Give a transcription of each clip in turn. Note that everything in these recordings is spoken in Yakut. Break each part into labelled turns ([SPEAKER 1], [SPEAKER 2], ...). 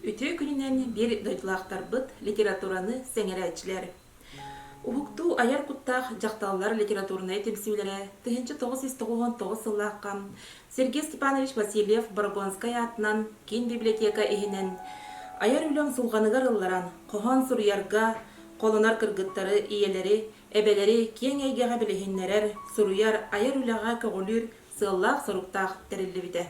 [SPEAKER 1] Үтүө күнүнэн биир дойдулаахтарбыт, литератураны сэҥэрээччилэр! Уһуктуу айар куттаах дьахталлар литературнай түмсүүлэрэ 1999 сыллаахха Сергей Степанович Васильев Борогонскай аатынан киин библиотека иһинэн айар үлэ умсулҕаныгар ылларан, хоһоон суруйарга холонор кыргыттары, ийэлэри, эбэлэри киэҥ эйгэҕэ билиһиннэрэр, суруйар, айар үлэҕэ көҕүлүүр сыаллаах-соруктаах тэриллибитэ.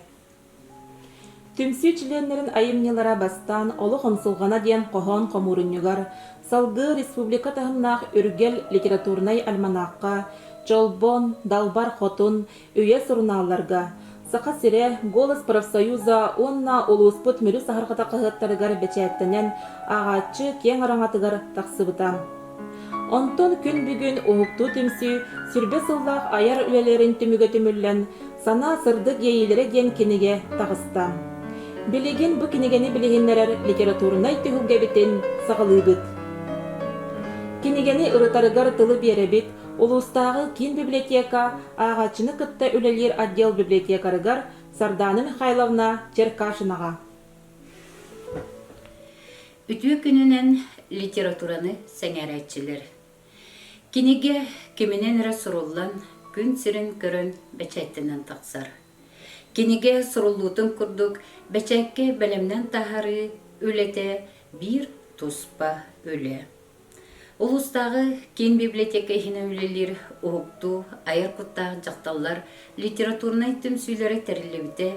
[SPEAKER 1] Түмсүү чилиэннэрин айымньылара бастаан «Олох умсулҕана» диэн хоһоон хомуурунньугар, салгыы республика таһымнаах «Үргэл» литературнай альманахха, «Чолбон», «Далбар Хотун», «Үйэ» сурунаалларга, «Саха сирэ», «Голос профсоюза» уонна улууспут Мүрү саһарҕата хаһыаттарыгар бэчээттэнэн ааҕааччы киэҥ араҥатыгар тахсыбыта. Онтон күн бүгүн Уһуктуу түмсүү сүрбэ сыллаах айар үлэлэрин түмүгэ түмүллэн, Санаа сырдык иэйиилэрэ диэн кинигэ таҕыста. Билигин бу кинигэни билиһиннэрэр литературнай түһүлгэбитин саҕалыыбыт. Кинигэни ырытарыгар тылы биэрэбит улуустааҕы киин библиотека ааҕааччыны кытта үлэлиир отдел библиотекарыгар Сардаана Михайловна Черкашинаҕа.
[SPEAKER 2] Үтүө күнүнэн литератураны сэҥээрээччилэр. Кинигэ киминэн эрэ суруллан, күн сирин көрөн бэчээттэнэн тахсар. Кинигэ суруллуутун курдук бэчээккэ бэлэмнэн таһаарыы үлэтэ биир туспа үлэ. Улуустааҕы киин библиотека иһинэн үлэлиир Уһуктуу айар куттаах дьахталлар литературнай түмсүүлэрэ тэриллибитэ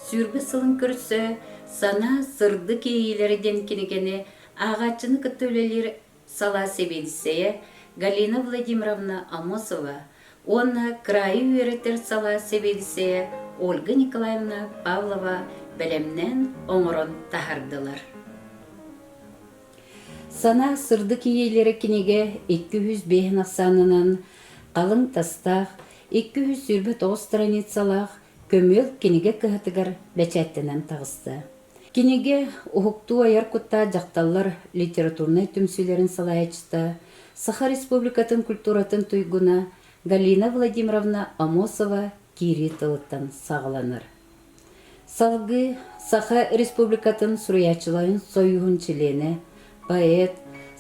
[SPEAKER 2] 20 сылын көрсө «Санаа сырдык иэйиилэрэ» диэн кинигэни ааҕааччыны кытта үлэлиир салаа сэбиэдиссэйэ Галина Владимировна Амосова уонна кыраайы үөрэтэр салаа сэбиэдиссэйэ Ольга Николаевна Павлова бэлэмнээн оҥорон таһаардылар. Санаа сырдык иэйиилэрэ кинигэ 205 ахсаанынан халыҥ тастаах, 229 страницалаах көмүөл кинигэ кыһатыгар бэчээттэнэн таҕыста. Кинигэ уһуктуу айар куттаах дьахталлар литературнай түмсүүлэрин салайааччыта, Саха Республикатын культуратын туйгуна Галина Владимировна Амосова киирии тылыттан саҕаланар. Салгыы Саха Республикатын суруйааччыларын сойууһун чилиэнэ, поэт,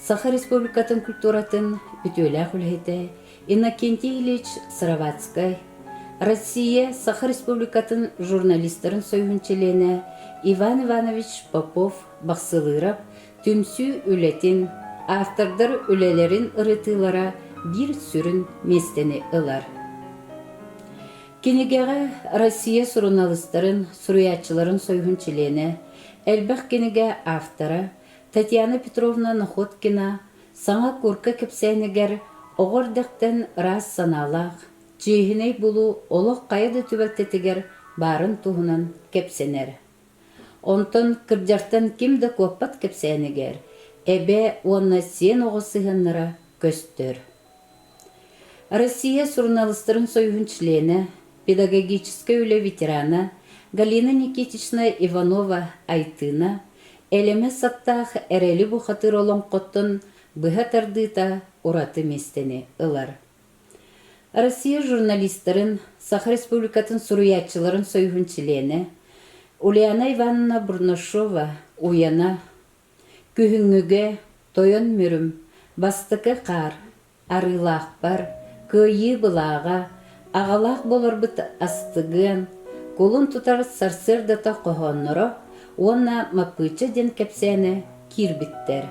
[SPEAKER 2] Саха Республикатын культуратын үтүөлээх үлэһитэ Иннокентий Ильич Сыроватскай, Россия Саха Республикатын журналистарын сойууһун чилиэнэ Иван Иванович Попов Бахсылыырап түмсүү үлэтин, автордар үлэлэрин ырытыылара биир сүрүн миэстэни ылар. Кинигэҕэ Россия суруналыыстарын, суруйааччыларын сойууһун чилиэнэ, элбэх кинигэ автора Татьяна Петровна Находкина Саҥа куурка кэпсээнигэр оҕо эрдэхтэн ыраас санаалаах, чиэһинэй булуу олох хайа да түбэлтэтигэр баарын туһунан кэпсэнэр. Онтон кырдьартан ким да куоппат кэпсээнигэр эбэ уонна сиэн оҕо сыһыаннара көстөр. Россия суруналыыстарын сойууһун чилиэнэ, педагогическай үлэ ветерана Галина Никитична Иванова-Айтыына Элэмэс саттаах эрэли бухатыыр олоҥхоттон быһа тардыыта ураты миэстэни ылар. Россия журналистарын, Саха Республикатын суруйааччыларын сойууһун чилиэнэ Ульяна Ивановна Бурнашова Уйана Күһүҥҥүгэ Тойон Мүрүм, Бастакы хаар, Арыылаахпар, Кыайыы былааҕа, Аҕалаах буоларбыт астыгыан, Кулун тутар сарсыардата хоһоонноро уонна Маппыыча диэн кэпсээнэ киирбиттэр.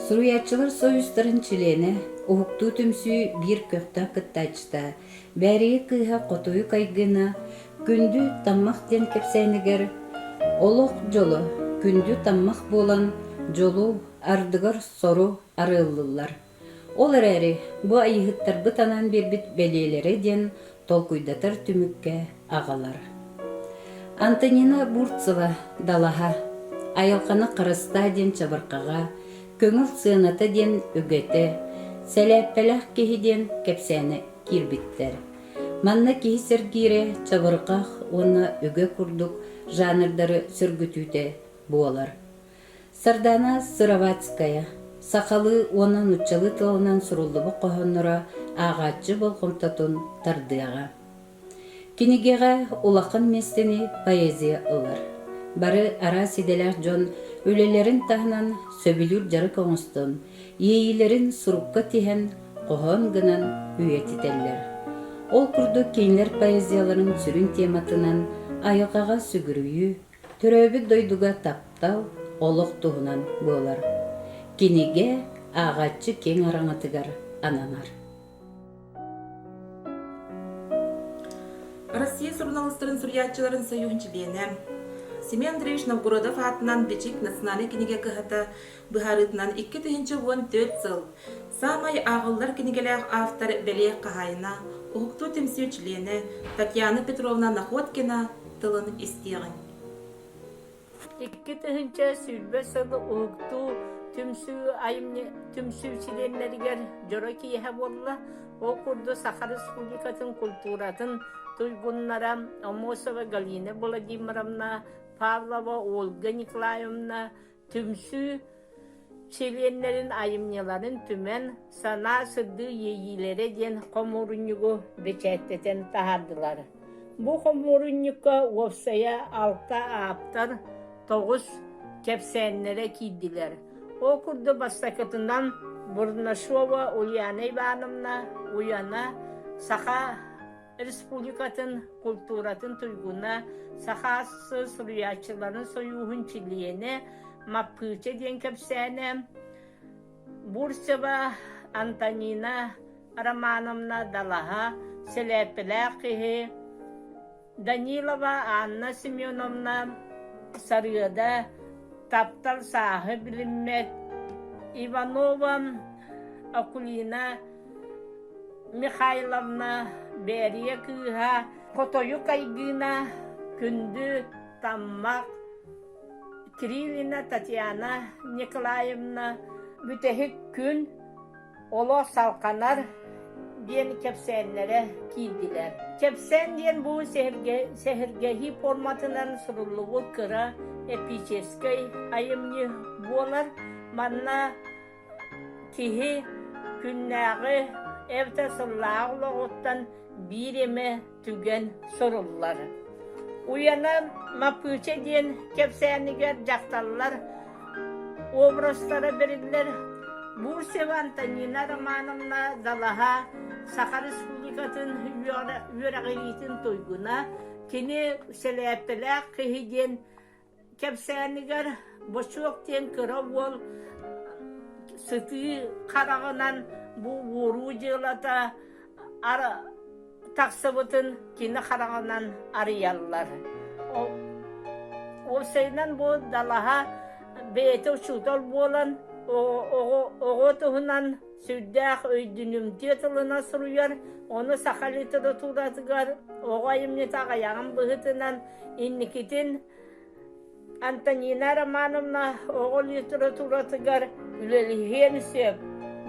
[SPEAKER 2] Суруйааччылар сойуустарын чилиэнэ, Уһуктуу түмсүү биир көхтөөх кыттааччыта Бээрийэ кыыһа Хотуйук Айгына Күндү таммах диэн кэпсээнигэр олох дьоло күндү таммах буолан дьолу, ардыгар сору арыаллыыллар. Ол эрээри бу айыыһыттарбыт анаан биэрбит бэлиэлэрэ диэн толкуйдатар түмүккэ аҕалар. Антонина Бурцева «Далаһа», «Айылҕаны харыстаа» диэн чабырҕаҕа, «Көҥүл сыаната» диэн үгэтэ, «Сэлээппэлээх киһи» диэн кэпсээнэ киирбиттэр. Манна киһи сэргиирэ чабырҕах уонна үгэ курдук жанрдары сөргүтүүтэ буолар. Сардаана Сыроватская сахалыы уонна нууччалыы тылынан суруллубут хоһоонноро ааҕааччы болҕомтотун тардыаҕа. Кинигэҕэ улахан миэстэни поэзия ылар. Бары араас идэлээх дьон Үлэлэрин таһынан сөбүлүүр дьарык оҥостон, иэйиилэрин сурукка тиһэн, хоһоон гынан үйэтитэллэр. Ол курдук кинилэр поэзияларын сүрүн тематынан айылҕаҕа сүгүрүйүү, төрөөбүт дойдуга таптал, олох туһунан буолар. Кинигэ ааҕааччы киэҥ араҥатыгар ананар.
[SPEAKER 1] Россия суруналыыстарын суруйааччыларын союһун чилиэнэ, Семен Андреевич Новгородов аатынан Бичик национальнай кинигэ кыһата быһаарыытынан 2014 сыл саамай ааҕыллар кинигэлээх автор бэлиэ хаһаайына, Уһуктуу түмсүү чилиэнэ Татьяна Петровна Находкина тылын истиэҕиҥ.
[SPEAKER 3] 2020 сыл Уһуктуу түмсүү айымньы түмсүү чилиэннэригэр дьоро киэһэ буолла. Ол курдук Саха Республикатын культуратын туйгуннара Аммосова Галина Владимировна, Павлова Ольга Николаевна түмсүү чилиэннэрин айымньыларын түмэн «Санаа сырдыы иэйиилэрэ» диэн хомуурунньугу бэчээттэтэн таһаардылар. Бу хомуурунньукка уопсайа алта ааптар, тоҕус кэпсээннэрэ киирдилэр. Ол курдук бастакытынан Бурнашова Ульяна Ивановна Уйана Саха Республикатын култууратын туйгуна, Саха суруйааччыларын сойууһун чилиэнэ Маппыыча диэн кэпсээнэ, Бурцева Антонина Романовна Далаһа Сэлээппэлээх киһи, Данилова Анна Семеновна Сарыада Таптал сааһы билиммэт, Иванова Акулина Михайловна Бээрийэ кыыһа Хотойук Айгыына Күндү Таммах Кириллина Татьяна Николаевна Бүтэһик күн олох салҕанар диэн кэпсээннэрэ киирдилэр. Кэпсээн диэн бу сэһэргэһии форматынан суруллубут кыра эпическэй айымньы буолар. Манна Киһи күннээҕи эбэтэр сыллааҕы олоҕуттан биир эмэ түгэн суруллар. Уйана Маппыыча диэн кэпсээнигэр дьахталлар образтара бэриллэр. Бурцева Антонина Романовна Далаһа Саха Республикатын үөрэҕириитин туйгуна, кини сэлээппэлээх киһи диэн Кэпсээнигэр Бочуок диэн кыра уол сытыы хараҕынан бу уоруу дьыалата тахсыбытын кини хараҕынан арыйаллар. Уопсайынан бу далаһа бэйэтэ учуутал буолан оҕо туһунан сүрдээх өйдүнүмтүө тылынан суруйар, ону саха литературатыгар оҕо айымньыта аҕыйаҕын быһыытынан Инникитин Антонина Романовна оҕо литературатыгар үлэлэһиэн сөп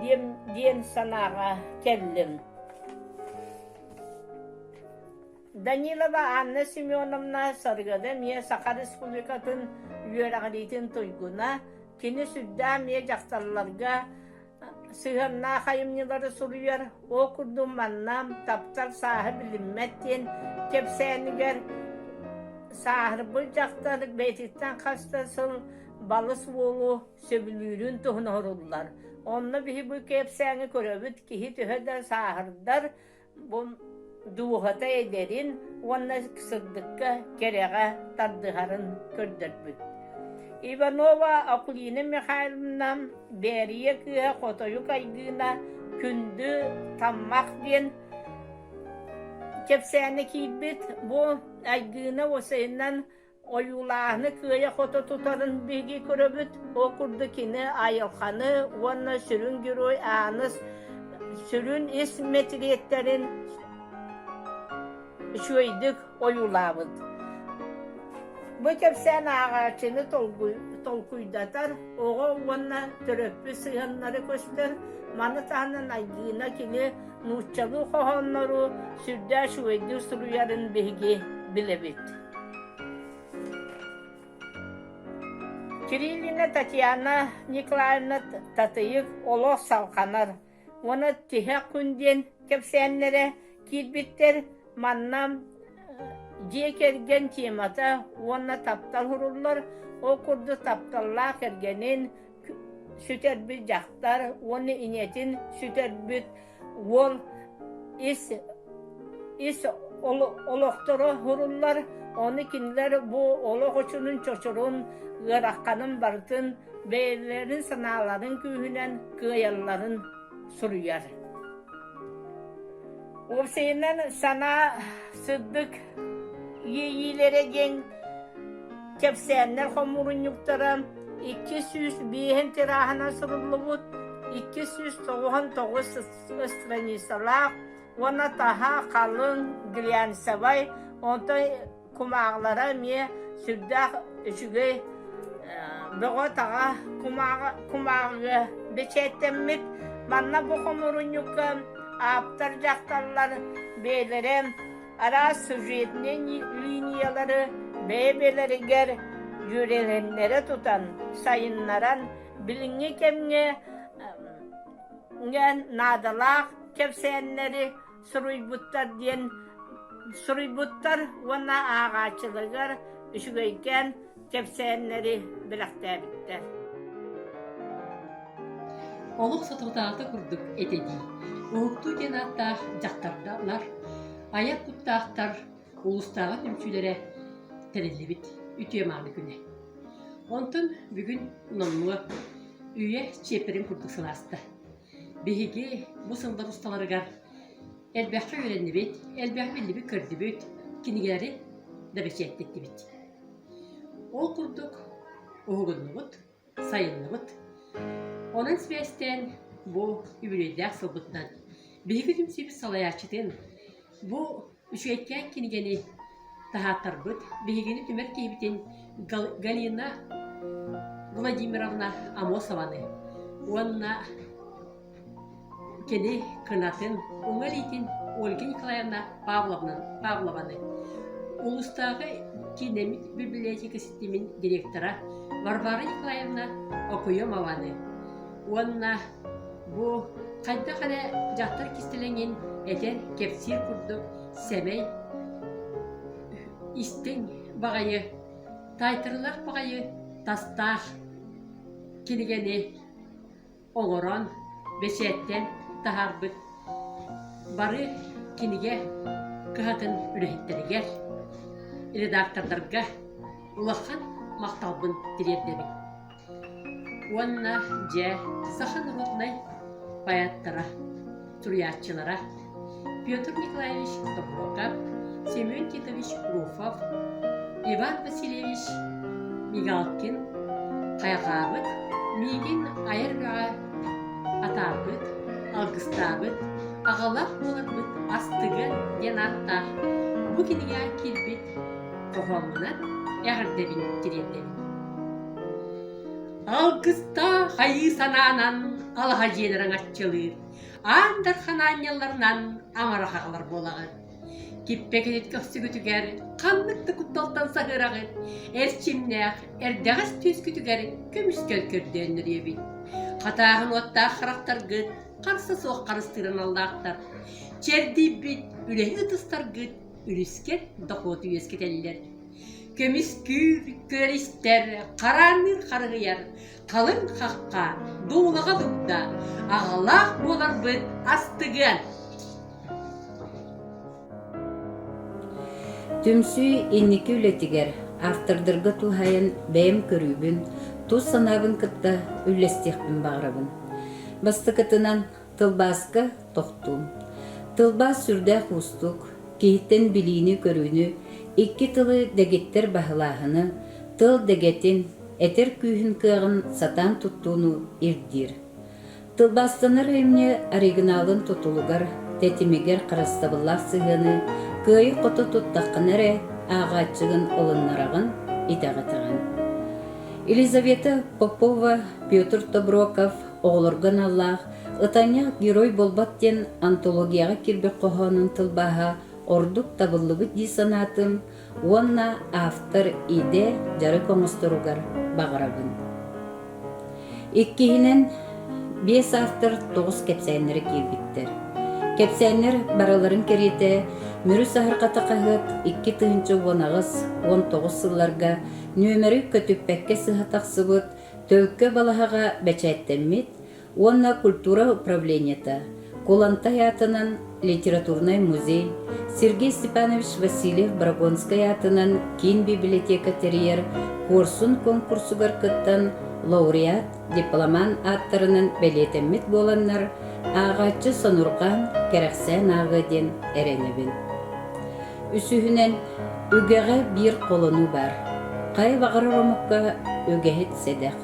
[SPEAKER 3] диэн, диэн санааҕа кэллим. Данилова Анна Семеновна Саргыда эмиэ Саха Республикатын үөрэҕириитин туйгуна, кини сүрдээх эмиэ дьахталларга сыһыаннаах айымньылары суруйар, ол курдук манна таптал сааһы билиммэт диэн кэпсээнигэр сааһырбыт дьахтар бэйэтиттэн хас да сыл балыс уолу сөбүлүүрүн туһунан суруллар. Онно биһи бу кэпсээни көрөбүт, киһи төһө да сааһырдар, Бу дууһата эдэрин уонна сырдыкка, кэрэҕэ тардыһарын көрдөрбүт. Иванова Акулина Михайловна Бээрийэ кыыһа Хотойук Айгыына Күндү Таммах диэн кэпсээнэ киирбит. Бу Айгыына уосайынан Ойуулааһыны кыайа-хото тутарын биһиги көрөбүт. Ол курдук кини айылҕаны уонна сүрүн герой Ааныс сүрүн ис мэтириэттэрин үчүгэйдик ойуулаабыт. Бу кэпсээн ааҕааччыны толкуйдатар, оҕо уонна төрөппүт сыһыаннара көстөр. Маны таһынан Айгыына кини нууччалыы хоһооннору сүрдээх үчүгэйдик суруйарын биһиги билэбит. Кириллина Татьяна Николаевна Татыйык олох салҕанар уонна Тиһэх күн диэн кэпсээннэрэ киирбиттэр. Манна Дьиэ кэргэн темата уонна таптал суруллар, ол курдук тапталлаах кэргэнин сүтэрбит дьахтар уонна ийэтин сүтэрбит уол ис ис олохторо суруллар, ону кинилэр бу олох очунун чочурун, ыараханын барытын бэйэлэрин санааларын күүһүнэн кыайалларын суруйар. Уопсайынан санаа сырдык иэйиилэрэ диэн кэпсээннэр хомуурунньуктара 205 тираһынан суруллубут 299 страницалаах уонна таһа халыҥ глянцевай онтон кумааҕылара эмиэ сүрдээх үчүгэй бөҕө-таҕа кумааҕыга бэчээттэммит. Манна бу хомуурунньукка ааптар дьахталлар бэйэлэрэ араас сюжетнай линиялары бэйэ-бэйэлэригэр дьүөрэлэннэрэ тутан, сайыннаран, билиҥҥи кэмҥэ наадалаах кэпсээннэри суруйбуттар диэн суруйбуттар уонна ааҕааччыларыгар үчүгэйкээн кэпсээннэри бэлэхтээбиттэр.
[SPEAKER 4] Олох соторутааҕыта курдук этэ дии. Уһуктуу диэн ааттаах дьахталлар, айар куттаахтар улуустааҕы түмсүүлэрэ тэриллибит үтүө мааны күнэ. Онтон бүгүн номнуо үйэ чиэппэрин курдук сылааста. Биһиги бу сыллар усталарыгар элбэххэ үөрэннибит, элбэҕи биллибит-көрдүбүт, кинигэлэри да бэчээттэттибит. Ол курдук уһугуннубут, сайынныбыт. Онон сибээстээн бу үбүлүөйдээх сылбытынан биһиги түмсүүбүт салайааччытын бу үчүгэйкээн кинигэни таһааттарбыт, биһигини түмэр киһибитин Галина Владимировна Амосованы уонна кини кынатын, уҥа илиитин Ольга Николаевна Павлованы, улуустааҕы киинэммит библиотека ситимин директора Варвара Николаевна Окуемованы уонна бу хайдах эрэ дьахтар кистэлэҥин этэр, кэпсиир курдук сэмэй, истиҥ баҕайы, таайтарыылаах баҕайы тастаах кинигэни оҥорон, бэчээттэн таһаарбыт бары кинигэ кыһатын үлэһиттэригэр, редактордарга улахан махталбын тириэрдэбин. Уонна дьэ саха норуодунай поэттара, суруйааччылара Петр Николаевич Тобуруокап, Семен Титович Руфов, Иван Васильевич Мигалкин хайҕаабыт, миигин айар үлэҕэ атаарбыт, алгыстаабыт, аҕалаах буоларбыт астыга диэн ааттаах бу кинигэҕэ киирбит хоһооммунан эҕэрдэбин тириэрдэбин. Алгыстаах айыы санаанан алаһа дьиэлэр аҥаччылыыр, аан дархан аанньалларынан амарах аҕалар буолаҕыт. Киппэкинит көхсүгүтүгэр ханнык да кутталтан саһыараҕыт, эрчимнээх, эрдэҕэс түөскүтүгэр көмүскэл көрдөөннөрүөбүт. Хатааһын уоттаах харахтаргыт харса суох харыстыыр аналлаахтар. Чэрдийбит, үлэһит ытыстаргыт үлүскэр дохуоту үөскэтэллэр. Көмүскүүр, көрөр-истэр, хараанныыр харыһыйар, халыҥ хахха, дуулаҕа дурда, аҕалаах буоларбыт астыгыан.
[SPEAKER 2] Түмсүү инники үлэтигэр автордарга туһаайан бэйэм көрүүбүн, тус санаабын кытта үллэстиэхпин баҕарабын. Бастакытынан, Тылбааска тохтуум. Тылбаас сүрдээх уустук, киһиттэн билиини-көрүүнү, икки тылы дэгиттэр баһылааһыны, тыл дэгэтин, этэр күүһүн кыаҕын сатаан туттууну ирдиир. Тылбаастанар айымньы оригиналын тутулугар, тэтимигэр харыстабыллаах сыһыаны кыайа-хото туттаххына эрэ ааҕааччыгын ылыннараҕын, итэҕэтэҕин. Елизавета Попова, Петр Тоброков оҕолорго аналлаах «Ытанньах герой буолбат» диэн антологияҕа киирбит хоһоонун тылбааһа ордук табыллыбыт дии санаатым уонна автор идэ дьарык оҥосторугар баҕарабын. Иккиһинэн, биэс автор тоҕус кэпсээннэрэ киирбиттэр. Кэпсээннэр барыларын кэриэтэ Мүрү саһарҕата хаһыат 2018-19 сылларга нүөмэри көтүппэккэ сыһа тахсыбыт Төлкө балаһаҕа бэчээттэммит уонна культура управлениета, Кулантай аатынан литературнай музей, Сергей Степанович Васильев-Борогонскай аатынан киин библиотека тэрийэр Куорсун конкурсугар кыттан лауреат, дипломант ааттарынан бэлиэтэммит буоланнар, ааҕааччы сонурҕаан, кэрэхсээн ааҕыа диэн эрэнэбин. Үсүһүнэн, үгэҕэ биир холонуу баар. Хайа баҕарар омукка үгэһит сэдэх.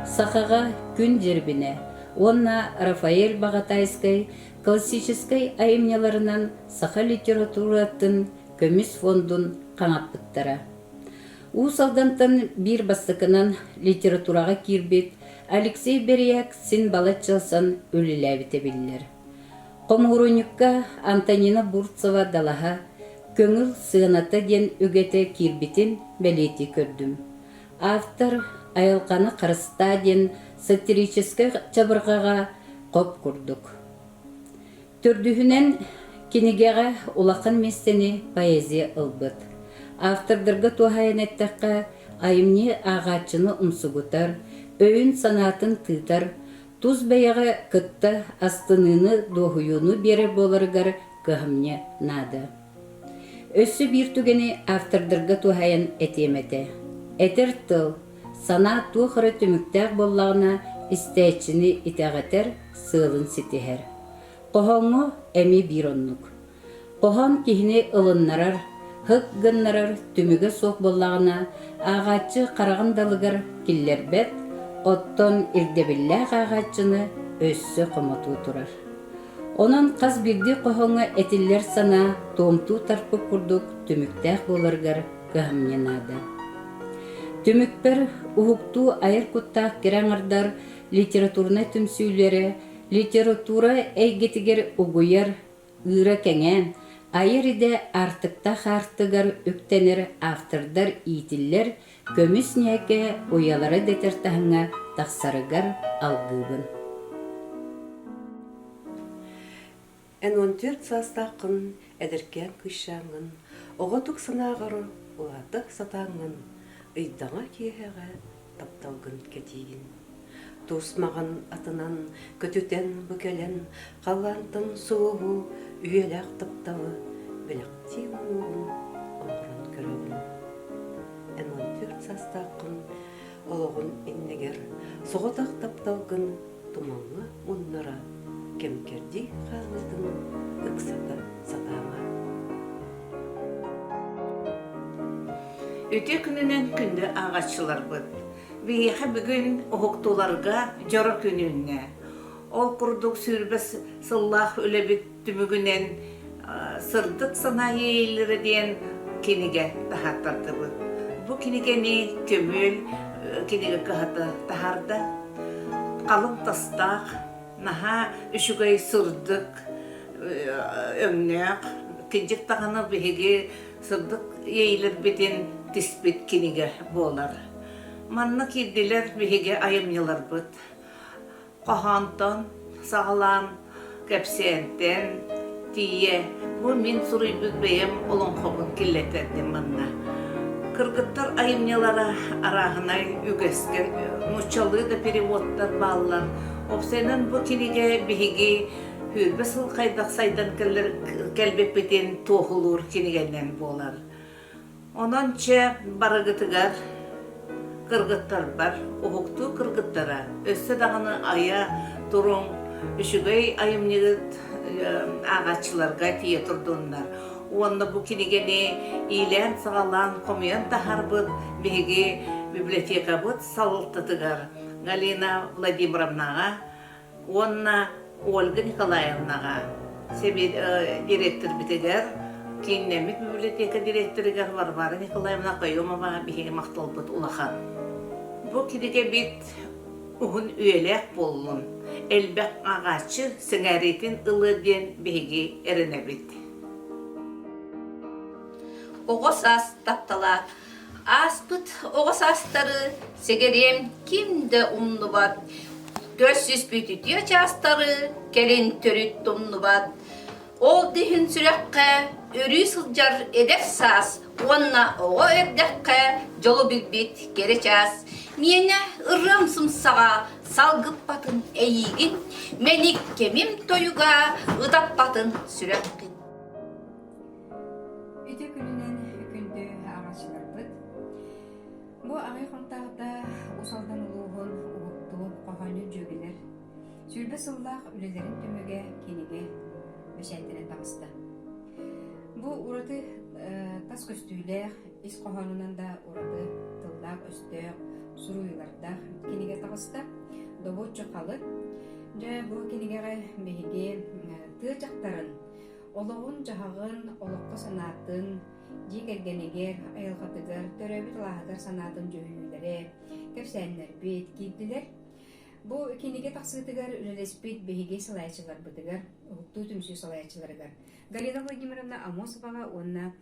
[SPEAKER 2] Сахаҕа Күн Дьирбинэ уонна Рафаэль Баҕатайскай классическай айымньыларынан саха литературатын көмүс фондун хаҥаппыттара. Уус Алдантан биир бастакынан литератураҕа киирбит Алексей Бэрияк син балачча ылсан үлэлээбитэ биллэр. Хомуурунньукка Антонина Бурцева Далаһа «Көҥүл сыаната» диэн үгэтэ киирбитин бэлиэтии көрдүм. Автор «Айылҕаны харыстаа» диэн сатирическай чабырҕаҕа хоп курдук. Төрдүһүнэн, кинигэҕэ улахан миэстэни поэзия ылбыт. Автордарга туһаайан эттэххэ, айымньы ааҕааччыны умсугутар, өйүн-санаатын тыытар, тус бэйэҕэ кытта астыныыны, дуоһуйууну биэрэр буоларыгар кыһамньы наада. Өссө биир түгэни автордарга туһаайан этиэм этэ. Этэр тыл, санаа туох эрэ түмүктээх буоллаҕына, истээччини итэҕэтэр, сыалын ситиһэр. Хоһооҥҥо эмиэ биир оннук. Хоһоон киһини ылыннарар, һык гыннарар түмүгэ суох буоллаҕына, ааҕааччы хараҕын далыгар киллэрбэт, оттон ирдэбиллээх ааҕааччыны өссө хомотуу турар. Онон хас биирдии хоһооҥҥо этиллэр санаа туомтуу тарпыт курдук түмүктээх буоларыгар кыһамньы наада. Түмүкпэр уһуктуу айар куттаах кэрэ аҥардар литературнай түмсүүлэрэ литература эйгэтигэр угуйар, ыыра кэҥээн, айар идэ аартыктаах аартыгар үктэнэр автордар иитиллэр көмүс ньээкэ уйалара дэтэр таһымҥа тахсарыгар алгыыбын.
[SPEAKER 5] Эн 14 саастааххын, эдэркээн кыысчааҥҥын, оҕотук санааҕар улаата сатааҥҥын, ыйдаҥа киэһэҕэ тапталгын кэтиигин. Тус маҕан атынан көтүтэн бу кэлэн, халлаантан сулуһу үйэлээх тапталы бэлэхтии уунуоҕун оҥорон көрөҕүн. Эн 14 саастааххын олоҕун иннигэр соҕотох тапталгын тумаҥҥа муннара кэм-кэрдии хаалыытын ыксата сатаама.
[SPEAKER 6] Үтүө күнүнэн күндү ааҕааччыларбыт! Биһиэхэ бүгүн уһуктууларга дьоро күн үүннэ. Ол курдук 20 сыллаах үлэбит түмүгүнэн Сырдык санаа иэйиилэрэ диэн кинигэ таһааттардыбыт. Бу кинигэни Көмүөл кинигэ кыһата таһаарда. Халыҥ тастаах, наһаа үчүгэй сырдык өҥнөөх, кырдьык даҕаны биһиги сырдык иэйиилэрбитин тиспит кинигэ буолар. Манна киирдилэр биһиги айымньыларбыт. Хоһоонтон саҕалаан кэпсээнтэн тиийэ бу мин суруйбут бэйэм олоҥхобун киллэртэрдим манна. Кыргыттар айымньылара арааһынай үгэскэ нууччалыы да переводтар бааллар. Уопсайынан бу кинигэ биһиги 20 сыл хайдах сайдан кэлбиппитин туоһулуур кинигэнэн буолар. Онон чэ, барыгытыгар, кыргыттарбар, уһуктуу кыргыттара, өссө даҕаны айа туруҥ, үчүгэй айымньыгыт ааҕааччыларга тиийэ турдуннар. Уонна бу кинигэни иилээн-саҕалаан хомуйан таһаарбыт биһиги библиотекабыт салалтатыгар Галина Владимировнаҕа уонна Ольга Николаевнаҕа, директорбитигэр, кииннэммит библиотека директорыгар Варвара Николаевна Окоемова биһиги махталбыт улахан. Бу кинигэбит уһун үйэлээх буоллун, элбэх ааҕааччы сэҥээриитин ылыа диэн биһиги эрэнэбит.
[SPEAKER 7] Оҕо саас таптала Ааспыт оҕо саастары сэгэриэм ким да умнубат, көрсүспүт үтүө чаастары кэлин төрүт тумнубат. Ол да иһин сүрэххэ өрүү сылдьар эдэр саас уонна оҕо эрдэххэ дьолу билбит кэрэ чаас миэнэ ырыам сымсаҕа салгыппатын эйиигин мэник кэмим тойуга ытаппатын сүрэххин
[SPEAKER 8] Үтүө күнүнэн күндү ааҕааччыларбыт. Бу аҕай хонтаахта Уус Алдан улууһун уһуктуу хоһоонньут дьүөгэлэр 20 сыллаах үлэлэрин түмүгэ кинигэ бэчээттэнэн таҕыста. Бу ураты тас көстүүлээх, ис хоһоонунан да ураты тыллаах-өстөөх, суруйуулардаах кинигэ таҕыста. Добуоччу халык. Дьэ, бу кинигэҕэ биһиги тыа дьахтарын олоҕун-дьаһаҕын, олоххо санаатын, дьиэ кэргэнигэр, айылҕатыгар, төрөөбүт алааһыгар санаатын дьүһүйүүлэрэ, кэпсээннэрбит киирдилэр. Бу кинигэ тахсыытыгар үлэлэспит биһиги салайааччыларбытыгар, Уһуктуу түмсүү салайааччыларыгар Галина Владимировна Амосоваҕа уонна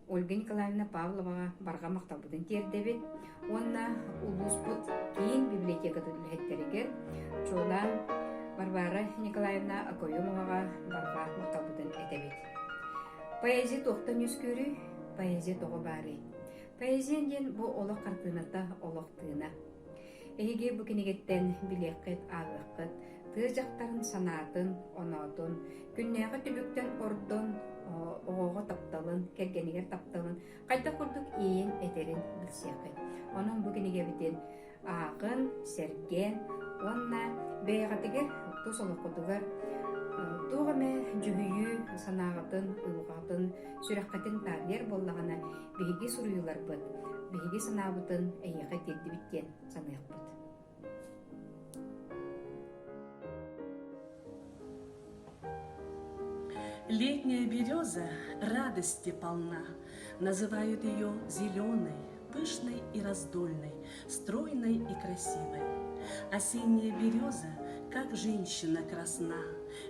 [SPEAKER 8] Ольга Николаевна Павловаҕа барҕа махталбытын тиэрдэбит уонна улууспут киин библиотекатын үлэһиттэригэр чуолаан Варвара Николаевна Окоемоваҕа барҕа махталбытын этэбит. Поэзия туохтан үөскүүрүй? Поэзия тоҕо баарый? Поэзия диэн бу олох хартыыната, олох тыына. Эһиги бу кинигэттэн билиэххит, ааҕыаххыт, тыа дьахтарын санаатын, оноотун, күннээҕи түбүктэн ордон оҕоҕо тапталын, кэргэнигэр тапталын хайдах курдук иэйэн этэрин билсиэххит. Онон бу кинигэбитин ааҕын, сэргээн уонна бэйэҕитигэр тус олоххутугар туох эмэ дьүһүйүү санааҕытын, уйулҕаҕытын, сүрэххитин таарыйар буоллаҕына, биһиги суруйууларбыт, биһиги санаабытын эйиэхэ тиэрдибит диэн саныахпыт.
[SPEAKER 9] Летняя береза радости полна, Называют ее зеленой, пышной и раздольной, стройной и красивой. Осенняя береза, как женщина красна,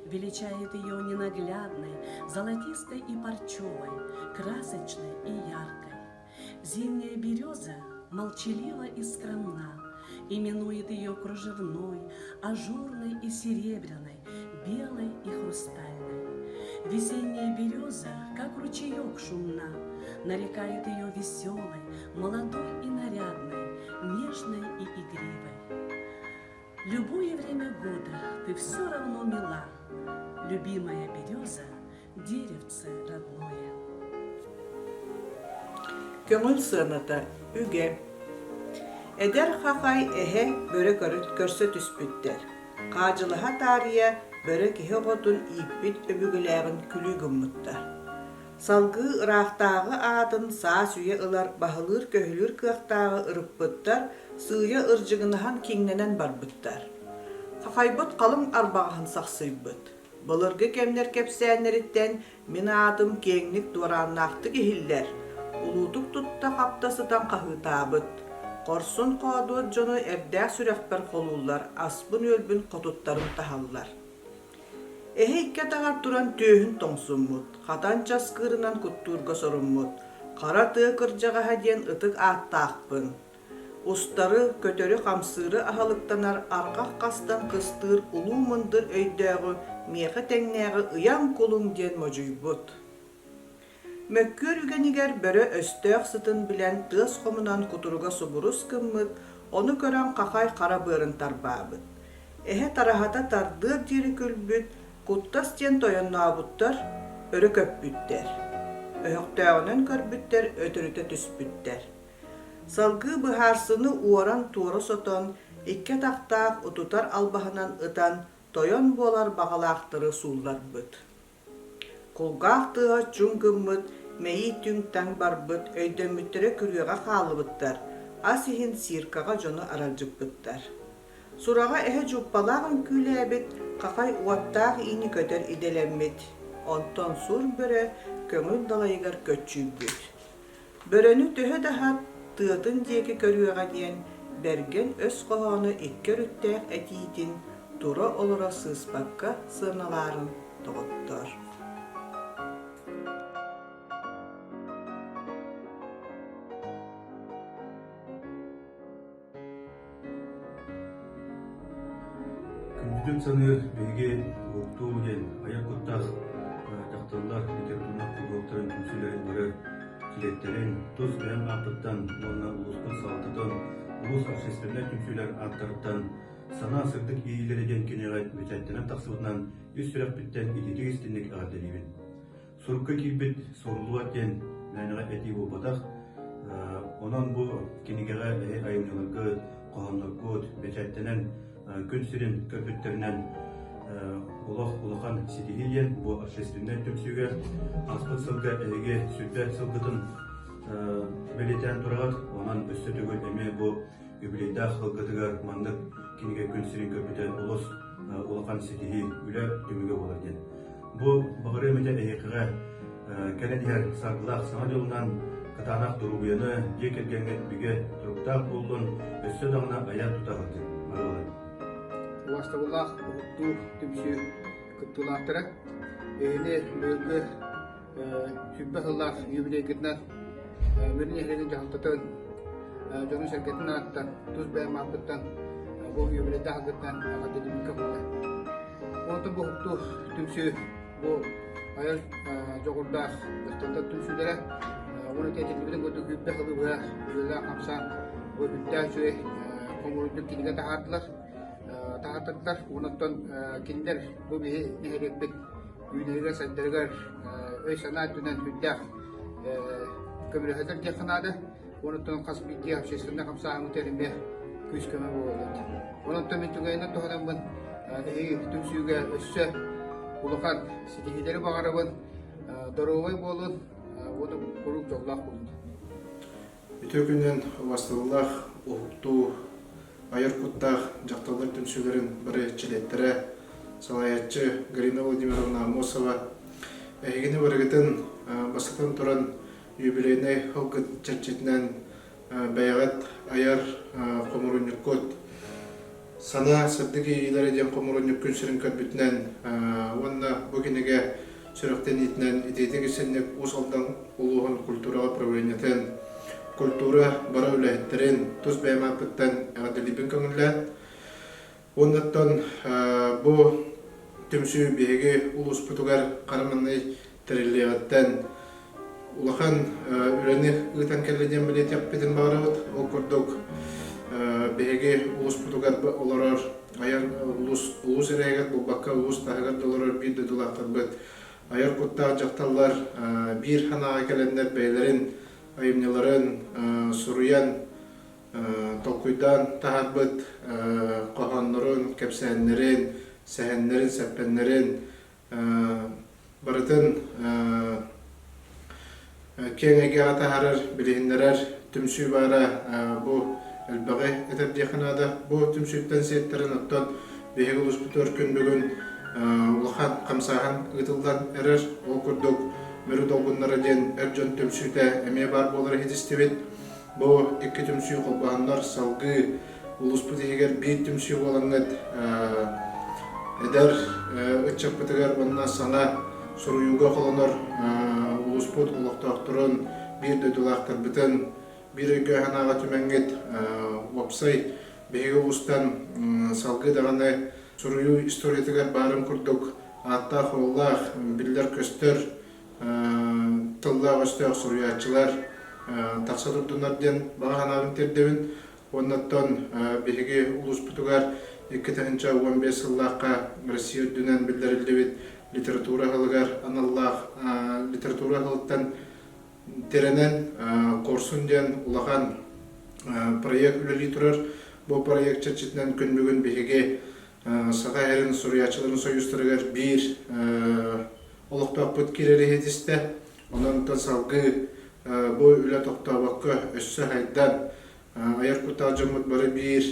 [SPEAKER 9] Величает ее ненаглядной, золотистой и парчевой, красочной и яркой. Зимняя береза молчалива и скромна, Именует ее кружевной, ажурной и серебряной, белой и хрустальной. Весенняя береза, как ручеек шумна, Нарекает ее веселой, молодой и нарядной, нежной и игривой. Любое время года ты все равно мила, Любимая береза, деревце родное.
[SPEAKER 10] Көҥүл сыаната үгэ. Эдэр хахай эһэ бөрө көрсө түспүттэр. Хаадьылаһа таарыйа бөрө киһи оҕотун ииппит өбүгэлээҕин күлүү гыммыттар. Салгыы ыраахтааҕы аатын саас үйэ ылар баһылыыр-көһүлүүр кыахтааҕы ырыппыттар, сыыйа ырдьыгынаһан киҥнэнэн барбыттар. Хахайбыт халыҥ арбаҕаһын сахсыйбыт. Былыргы кэмнэр кэпсээннэриттэн мин аатым киэҥник дуорааннаахтык иһиллэр, улуутук тутта-хапта сытан хаһыытаабыт. Хорсун-хоодуот дьону эрдээх сүрэхпэр холууллар, аспын-үөлбүн хотуттарым таһаллар. Эһэ икки атаҕар туран түөһүн тоҥсуммут, хатан часкыырынан куттуурга соруммут, хара тыа кырдьаҕаһа диэн ытык ааттаахпын. Устары, көтөрү хамсыыры аһылыктанар арҕах хастан кыстыыр улуу мындыр өйдөөҕү миэхэ тэҥнээҕи ыйан кулуҥ диэн модьуйбут. Мөккүөр үгэнигэр бөрө өстөөх сытын билэн тыас хомунан кутуруга субурус гыммыт, ону көрөн хахай хара быарын тарбаабыт. Эһэ тараһата тардыар диэри күлбүт, куттас диэн тойоннообуттар, өрө көппүттэр. Өһөхтөөҕүнэн көрбүттэр, өтөрүтэ түспүттэр. Салгыы быһаарсыны уоран туора сотон, икки атахтаах утутар албаһынан ытан, тойон буолар баҕалаахтары суулларбыт. Кулгаах тыаһа чуҥ гыммыт, мэйии түҥ-таҥ барбыт, өйдөммүттэрэ күрүөҕэ хааллыбыттар, ас иһин циркаҕа дьону аралдьыппыттар. Сураҕа эһэ дьууппалаах үҥкүүлээбит, хахай уоттаах иини көтөр идэлэммит, онтон сур бөрө көҥүл далайыгар көччүйбүт. Бөрөнү төһө да аһат, тыатын диэки көрүөҕэ диэн бэргэн өс хоһооно икки өрүттээх этиитин тура-олоро сыыспакка сыаналаарын доҕоттоор.
[SPEAKER 11] Күндүтүн саныыр биһиги уһуктуу диэн айар куттаах. дьахталлар литературнай куруһуоктарын түмсүүлэрин бары чилиэттэрин, тус бэйэм ааппыттан уонна улууспут салалтатын, улуус общественнай түмсүүлэр ааттарыттан Санаа сырдык иэйиилэрэ диэн кинигэҕэ бэчээттэнэн тахсыбытынан ис сүрэхпиттэн итиитик истиҥник эҕэрдэлиибин. Сурукка киирбит суруллубат диэн мээнэҕэ этии буолбатах. Онон бу кинигэҕэ эһи айымньыларгыт, хоһоонноргут бэчээттэнэн күн сирин көрбүттэринэн олох улахан ситиһии диэн бу общественнай түмсүүгэ ааспыт сылга эһиги сүрбэ сылгытын бэлиэтээн тураҕыт. Онон өссө төгүл эмиэ бу юбилейдаах сылгытыгар маннык кинигэ күн сирин көрбүтэ олус улахан ситиһии, үлэ түмүгэ буолар диэн. Бу баҕарыам этэ эһиэхэҕэ кэлэн иһэр саргылаах саҥа дьылынан кытаанах доруобуйаны, дьиэ кэргэҥҥит бигэ туруктаах буоллун, өссө даҕаны айа тута сылдьын. Барыларын.
[SPEAKER 12] Убаастабыллаах уһуктуу түмсүү кыттыылаахтара, эһини быйылгы Сүрбэ сыллаах юбилейгытынан Мүрү нэһилиэгин дьаһалтатын дьонун-сэргэтин ааттан, тус бэйэм ааппыттан бу юбилейдаах аҕыттан эҕэрдэлиибин буолла. Онтон бу уһуктуу түмсүү бу айар дьоҕурдаах дьахталлар түмсүүлэрэ уонна этиллибитин курдук үббэ сылы быһа үлэлээх хамсаан бу үрдээх үчүгэй хомуруйдук кинигэ таһаардылар таһаартардылар. Онон кинилэр бу биһи нэһилиэкпит үүнэригэр-сайдарыгар өй-санаа өттүнэн сүрдээх көмөлөһөллөр диэххэ наада. Онуттан хас биирдии общественнай хамсааһыммытыгар эмиэ күүс-көмө буолаллар. Онон мин түгэнинэн туһанаммын эһиги түмсүүгэ өссө улахан ситиһиилэри баҕарабын, доруобай буолун уонна куруук дьоллоох буолун.
[SPEAKER 13] Үтүө күнүнэн убастабыллаах уһуктуу айар куттаах дьахталлар түмсүүлэрин бары чилиэттэрэ, салайааччы Галина Владимировна Аммосова эһигини барыгытын бастатан туран юбилейнай сылгыт чэрчитинэн бэйэҕит айар хомуруунньуккут Санаа сырдык иэйиилэрэ диэн хомуруунньук күн сирин көрбүтүнэн уонна бу кинигэ сүрэхтэниитинэн итиитик исинник Уус Алдан улууһун культураҕа управлениетын, культура бары үлэһиттэрин тус бэйэм ааппыттан эҕэрдэлиибин көҥүллээн. Уоннаттан бу түмсүү биһиги улууспутугар хара маҥнай тэриллиэҕиттэн улахан үлэни ыытан кэллэ диэн бэлиэтиэхпитин баҕарабыт. Ол курдук биһиги улууспутугар олорор айар улуус улуус эрэйигэр буолбакка улуус таһыгар да олорор биир дойдулаахтарбыт айар куттаах дьахталлар биир санааҕа кэлэннэр бэйэлэрин айымньыларын суруйан толкуйдаан таһаарбыт хоһооннорун, кэпсээннэрин, сэһэннэрин, сэппэннэрин барытын киэҥ эйгэҕэ таһаарар, билиһиннэрэр түмсүү баара бу элбэҕи этэр диэххэ наада. Бу түмсүүттэн сиэттэрэн оттон биһиги улууспутугар күн бүгүн улахан хамсааһын ыытыллан эрэр. Ол курдук Мүрү долгуннара диэн эр дьон түмсүүтэ эмиэ баар буолар иһитистибит. Бу икки түмсүү холбоһоннор салгыы улууспут иһигэр биир түмсүү буолаҥҥыт эдэр ыччаппытыгар уонна саҥа суруйууга холонор улууспут олохтоохторун, биир дойдулаахтарбытын биир өйгө-санааҕа түмэҥҥит уопсай биһиги улуустан салгыы даҕаны суруйуу историятыгар баарын курдук ааттаах-уоллаах, биллэр-көстөр тыллаах-өстөөх суруйааччылар тахса турдуннар диэн баҕа санаабын тиэрдэбин. Уоннаттан биһиги улууспутугар 2015 сыллаахха Россия үрдүнэн биллэриллибит литература сылыгар аналлаах литература сылыттан тирэнэн Корсун диэн улахан проект үлэлии турар. Бу проект чэрчитинэн күн бүгүн биһиги Саха сирин суруйааччыларын союзтарыгар биир олохтоохпут киирэри иһитистэ. Онон салгыы бу үлэ тохтообокко өссө сайдан айар куттаах дьоммут бары биир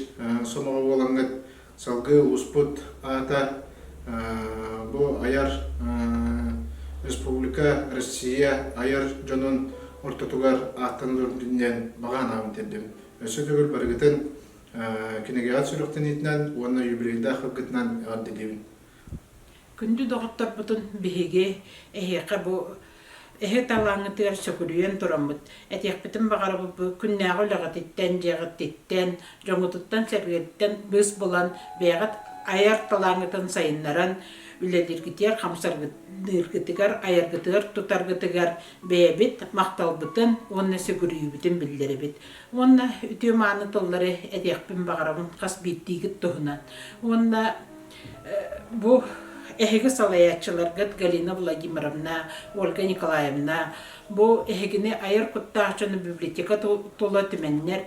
[SPEAKER 13] сомоҕо буолаҥҥыт салгыы улууспут аата бу айар республика Россия айар дьонун ортотугар ааттанылар диэн баҕа санаабын тиэрдэбин. Өссө төгүл барыгытын кинигэҕит сүрэхтэниитинэн уонна юбилейдаах ылгытынан эҕэрдэлиибин.
[SPEAKER 14] Күндү доҕотторбутун биһиги эһиэхэ бу эһи талааҥҥытыгар сөкүрүйэн тураммыт, этиэхпитин баҕарабыт бу күннээҕи үлэҕититтэн, дьиэҕититтэн, дьоҥҥутуттан-сэргэҕититтэн быыс булан, бэйэҕит айар талааҥҥытын сайыннаран, үлэлииргитигэр, хамсаргытыгар, айаргытыгар, тутаргытыгар бэйэбит махталбытын уонна сүгүрүйүүбүтүн биллэрэбит. Уонна үтүө-мааны тыллары этиэхпин баҕарабын хас биирдиигит туһунан. Уонна бу эһиги салайааччыларгыт Галина Владимировна, Ольга Николаевна бу эһигини айар куттаах дьону библиотека тула түмэннэр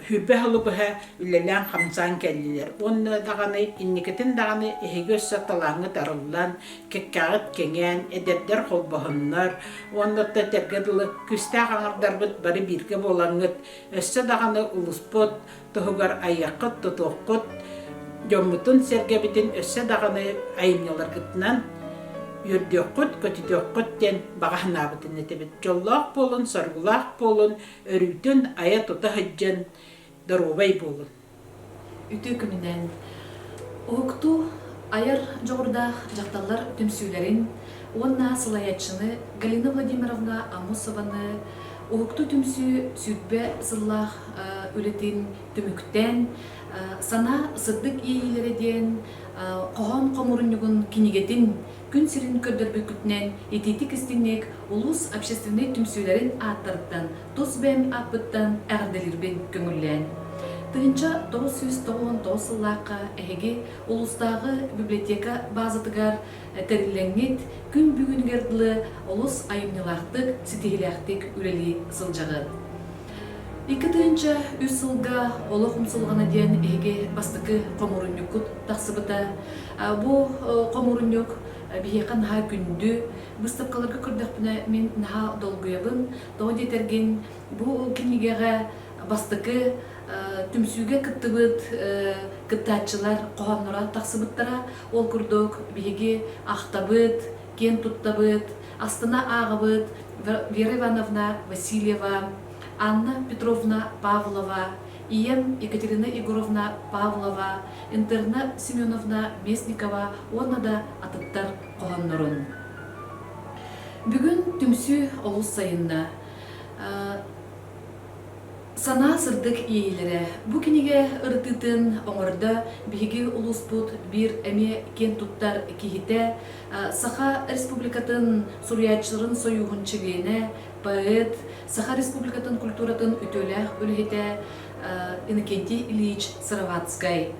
[SPEAKER 14] 20 сылы быһа үлэлээн-хамсаан кэллилэр уонна даҕаны инникитин даҕаны эһиги өссө талааҥҥыт арыллан, кэккэҕит кэҥээн, эдэрдэр холбоһоннор уонна да этэргэ дылы күүстээх аҥардарбыт бары бииргэ буолаҥҥыт өссө даҕаны улуспут туһугар айыаххыт-тутуоххут, дьоммутун-сэргэбитин өссө даҕаны айымньыларгытынан үөрдүөххүт, көтүтүөххүт диэн баҕа санаабытын этэбит. Дьоллоох буолун, соргулаах буолун, өрүүтүн айа-тута сылдьан доруобай буолун.
[SPEAKER 15] Үтүө күнүнэн! Уһуктуу айар дьоҕурдаах дьахталлар түмсүүлэрин уонна салайааччыны Галина Владимировна Аммосованы Уһуктуу түмсүү 20 сыллаах үлэтин түмүктээн Санаа сырдык иэйиилэрэ диэн хоһоон хомуурунньугун кинигэтин күн сирин көрдөрбүккүтүнэн итиитик-истиҥник улуус общественнай түмсүүлэрин ааттарыттан тус бэйэм ааппыттан эҕэрдэлиирбин көҥүллээн. 1999 сыллаахха эһиги улуустааҕы библиотека базатыгар тэриллэҥҥит күн бүгүнүгэр дылы олус айымньылаахтык, ситиһиилээхтик үлэлии сылдьаҕыт. 2003 сылга Олох умсулҕана диэн эһиги бастакы хомуурунньуккут тахсыбыта. Бу хомуурунньук биһиэхэ наһаа күндү. Быыстапкаларга көрдөхпүнэ мин наһаа долгуйабын. Тоҕо диэтэргин бу кинигэҕэ бастакы түмсүүгэ кыттыбыт кыттааччылар хоһоонноро тахсыбыттара. Ол курдук биһиги ахтабыт, киэн туттабыт, астына ааҕабыт Вера Ивановна Васильева, Анна Петровна Павлова, ийэм Екатерина Егоровна Павлова, Интерна Семеновна Местникова уонна да атыттар хоһооннорун. Бүгүн түмсүү олус сайынна. Санаа сырдык иэйиилэрэ. Бу кинигэ ырытыытын оҥордо биһиги улууспут биир эмиэ киэн туттар киһитэ, Саха Республикатын суруйааччыларын сойууһун чилиэнэ, поэт, Саха Республикатын культуратын үтүөлээх үлэһитэ Иннокентий Ильич Сыроватскай.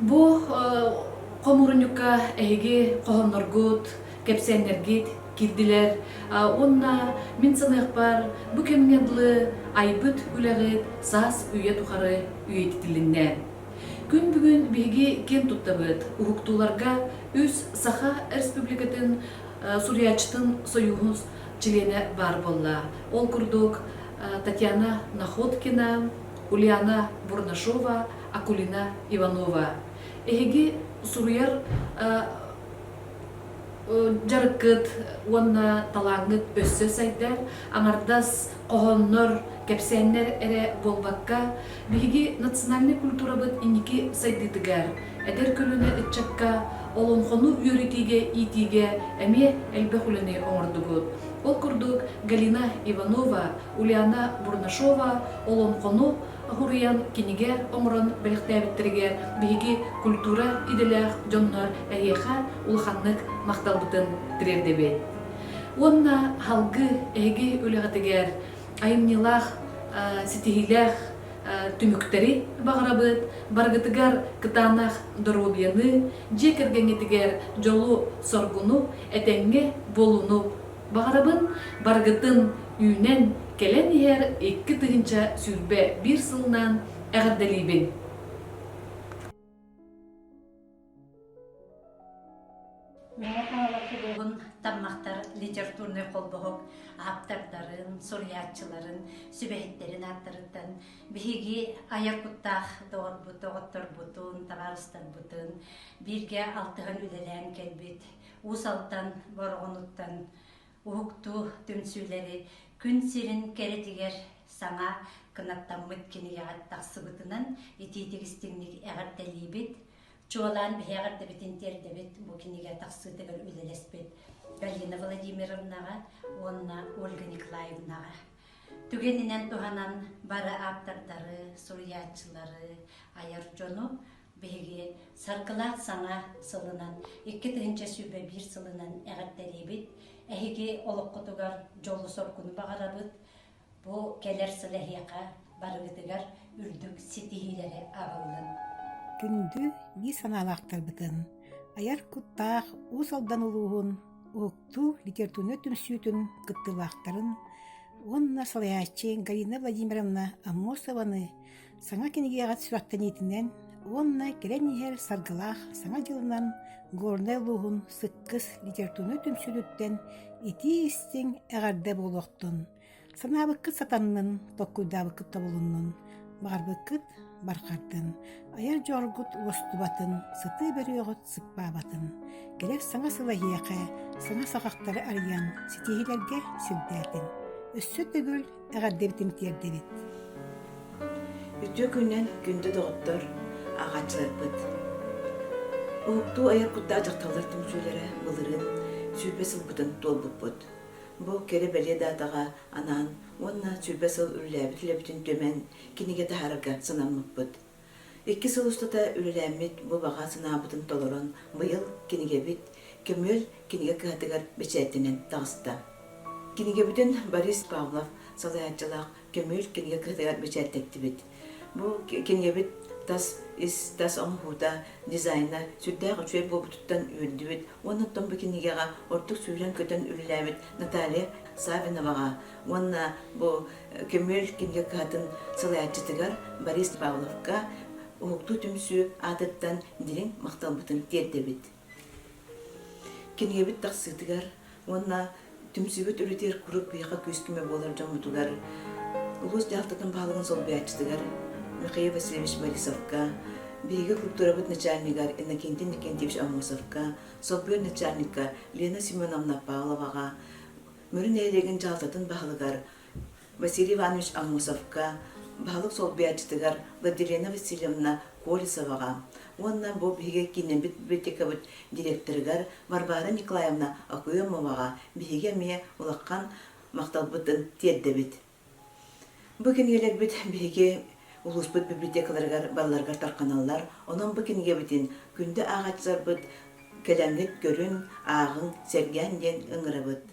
[SPEAKER 15] Бу хомуурунньукка эһиги хоһоонноргут, кэпсээннэргит киирдилэр уонна мин саныахпар бу кэмҥэ дылы айбыт үлэҕит саас үйэ тухары үйэтитилиннэ. Күн бүгүн биһиги киэн туттабыт уһуктууларга үс Саха Республикатын суруйааччытын сойууһун чилиэнэ баар буолла. Ол курдук Татьяна Находкина, Ульяна Бурнашова, Акулина Иванова. Эһиги суруйар дьарыккыт уонна талааҥҥыт өссө сайдар, аҥардас хоһооннор, кэпсээннэр эрэ буолбакка, биһиги национальнай культурабыт инники сайдыытыгар, эдэр көлүөнэ ыччакка олоҥхону үөрэтиигэ, иитиигэ эмиэ элбэх үлэни оҥордугут. Ол курдук Галина Иванова, Ульяна Бурнашова олоҥхону Уһуруйан кинигэ оҥорон бэлэхтээбиттэригэр биһиги культура идэлээх дьоннор эһиэхэ улаханнык махталбытын тириэрдэбит. Уонна салгыы эһиги үлэҕитигэр айымньылаах, ситиһиилээх түмүктэри баҕарабыт, барыгытыгар кытаанах доруобуйаны, дьиэ кэргэҥҥитигэр дьолу-соргуну, этэҥҥэ буолууну Баҕарабын барыгытын үүнэн кэлэн иһэр 2021 сылынан эҕэрдэлиибин!
[SPEAKER 16] Мэҥэ Хаҥалас улууһун Таммахтар литературнай холбоһук ааптардарын, суруйааччыларын, сүбэһиттэрин ааттарыттан биһиги айар куттаах доҕорбут, доҕотторбутун, табаарыстарбытын бииргэ алтыһан үлэлээн кэлбит Уус Алдан Бороҕонуттан Уһуктуу түмсүүлэри күн сирин кэрэтигэр саҥа кынаттаммыт кинигэҕэ тахсыбытынан итиитик истиҥник эҕэрдэлиибит. Чуолаан биһи эҕэрдэбитин тиэрдэбит бу кинигэ тахсыытыгар үлэлэспит Галина Владимировнаҕа уонна Ольга Николаевнаҕа. Түгэнинэн туһанан бары ааптардары, суруйааччылары, айар дьону. Биһиги саргылаах саҥа сылынан, 2021 сылынан эҕэрдэлиибит. Эһиги олоххутугар дьолу-соргуну баҕарабыт. Бу кэлэр сыл эһиэхэ барыгытыгар үрдүк ситиһиилэри аҕаллын.
[SPEAKER 17] Күндү биир санаалаахтарбытын айар куттаах Уус Алдан улууһун Уһуктуу литературнай түмсүүтүн кыттыылаахтарын уонна салайааччы Галина Владимировна Аммосованы саҥа кинигэҕэ сүрэхтэниитинэн уонна кэлэн иһэр саргылаах Саҥа дьылынан Горнай улууһун Сыккыс литературнай түмсүүтүттэн итии-истиҥ эҕэрдэ буолуохтун! Санаабыккыт сатаннын, толкуйдаабыккыт тобулуннун, баҕарбыккыт барҕардын, айар дьоҕургут уостубатын, сытыы бөрүөҕүт сыппаабатын. Кэлэр саҥа сыл эһиэхэ саҥа саҕахтары арыйан, ситиһиилэргэ сирдээтин. Өссө төгүл эҕэрдэбитин тиэрдэбит.
[SPEAKER 18] Үтүө күнүнэн күндү доҕоттор, ааҕааччыларбыт! Уһуктуу айар куттаах дьахталлар түмсүүлэрэ былырыын 20 сылбытын туолбуппут. Бу кэрэ-бэлиэ даатаҕа анаан уонна 20 сыл үлэлээбит үлэбитин түмэн кинигэ таһаарарга санаммыппыт. Икки сыл устата үлэлээммит бу баҕа санаабытын толорон, быйыл кинигэбит Көмүөл кинигэ кыһатыгар бэчээттэнэн таҕыста. Кинигэбитин Борис Павлов салайааччылаах Көмүөл кинигэ кыһатыгар бэчээттэттибит. Бу кинигэбит тас ис тас оҥоһуута, дизайна сүрдээх үчүгэй буолбутуттан үөрдүбүт уонна оттон бу кинигэҕэ ордук сүүрэн-көтөн үлэлээбит Наталья Савиноваҕа уонна бу Көмүөл кинигэ кыһатын салайааччытыгар Борис Павловка Уһуктуу түмсүү аатыттан дириҥ махталбытын тиэрдэбит. Кинигэбит тахсыытыгар уонна түмсүүбүт үлэтигэр куруук биһиэхэ күүс-көмө буолар дьоммутугар улуус дьаһалтатын баһылыгын солбуйааччытыгар Михаил Васильевич Борисовка, биһиги культурабыт начальнигар Иннокентий Иннокентьевич Аммосовка, солбуйар начальникка Лена Семеновна Павловаҕа, Мүрү нэһилиэгин дьаһалтатын баһылыгар Василий Иванович Аммосовка, баһылык солбуйааччытыгар Владилена Васильевна Колесоваҕа уонна бу биһиги кииннэммит библиотекабыт директорыгар Варвара Николаевна Окоемоваҕа биһиги эмиэ улахан махталбытын тиэрдэбит. Бу кинигэлэрбит биһиги улууспут библиотекаларыгар барыларыгар тарҕаналлар. Онон бу кинигэбитин күндү ааҕааччыларбыт кэлэҥҥит көрүҥ, ааҕыҥ, сэргээн диэн ыҥырабыт.